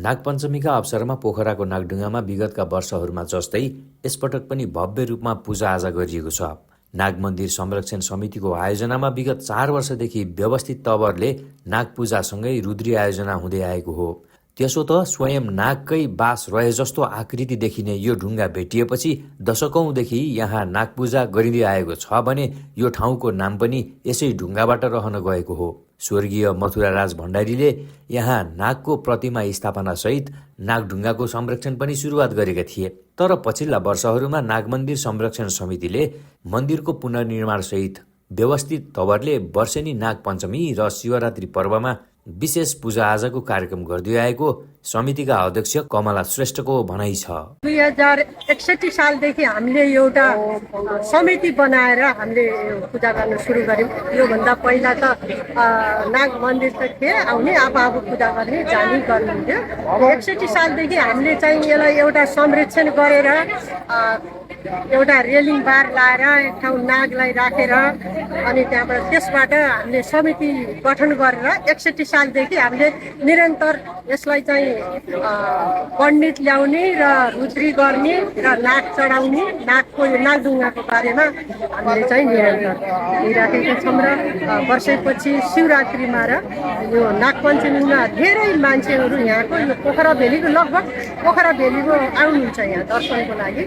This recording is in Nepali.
नागपञ्चमीका अवसरमा पोखराको नागढुङ्गामा विगतका वर्षहरूमा जस्तै यसपटक पनि भव्य रूपमा पूजाआजा गरिएको छ। नाग मन्दिर संरक्षण समितिको आयोजनामा विगत 4 वर्षदेखि व्यवस्थित तवरले नाग पूजासँगै रुद्री आयोजना हुँदै आएको हो। त्यसो त स्वयं नागकै बास रहे जस्तो आकृति देखिने यो ढुङ्गा भेटिएपछि दशकौंदेखि यहाँ नागपूजा गरिँदै आएको छ भने यो ठाउँको नाम पनि यसै ढुङ्गाबाट रहन गएको हो। स्वर्गीय मथुराराज भण्डारीले यहाँ नागको प्रतिमा स्थापनासहित नागढुङ्गाको संरक्षण पनि सुरुवात गरेका थिए। तर पछिल्ला वर्षहरूमा नागमन्दिर संरक्षण समितिले मन्दिरको पुनर्निर्माणसहित व्यवस्थित तवरले वर्षेनी नागपञ्चमी र शिवरात्रि पर्वमा विशेष पूजाआजाको कार्यक्रम गर्दै आएको समितिका अध्यक्ष कमला श्रेष्ठको भनाइ छ। 2061 सालदेखि हामीले एउटा समिति बनाएर हामीले पूजा गर्न सुरु गर्यौं। योभन्दा पहिला त नाग मन्दिर त थिए, आउने आफू पूजा गर्ने जाने गर्नुहुन्थ्यो। 61 सालदेखि हामीले चाहिँ यसलाई एउटा संरक्षण गरेर एउटा रेलिङ बार लाएर एक ठाउँ नागलाई राखेर अनि त्यहाँबाट त्यसबाट हामीले समिति गठन गरेर 61 सालदेखि हामीले निरन्तर यसलाई चाहिँ पण्डित ल्याउने र रुद्री गर्ने र नाग चढाउने नागढुङ्गाको बारेमा हामीले चाहिँ निरन्तर राखेका छौँ। र वर्षैपछि शिवरात्रिमा र यो नागपञ्चमीमा धेरै मान्छेहरू यहाँको यो पोखरा भेलीको लगभग पोखरा भेलीको आउनुहुन्छ यहाँ दर्शनको लागि।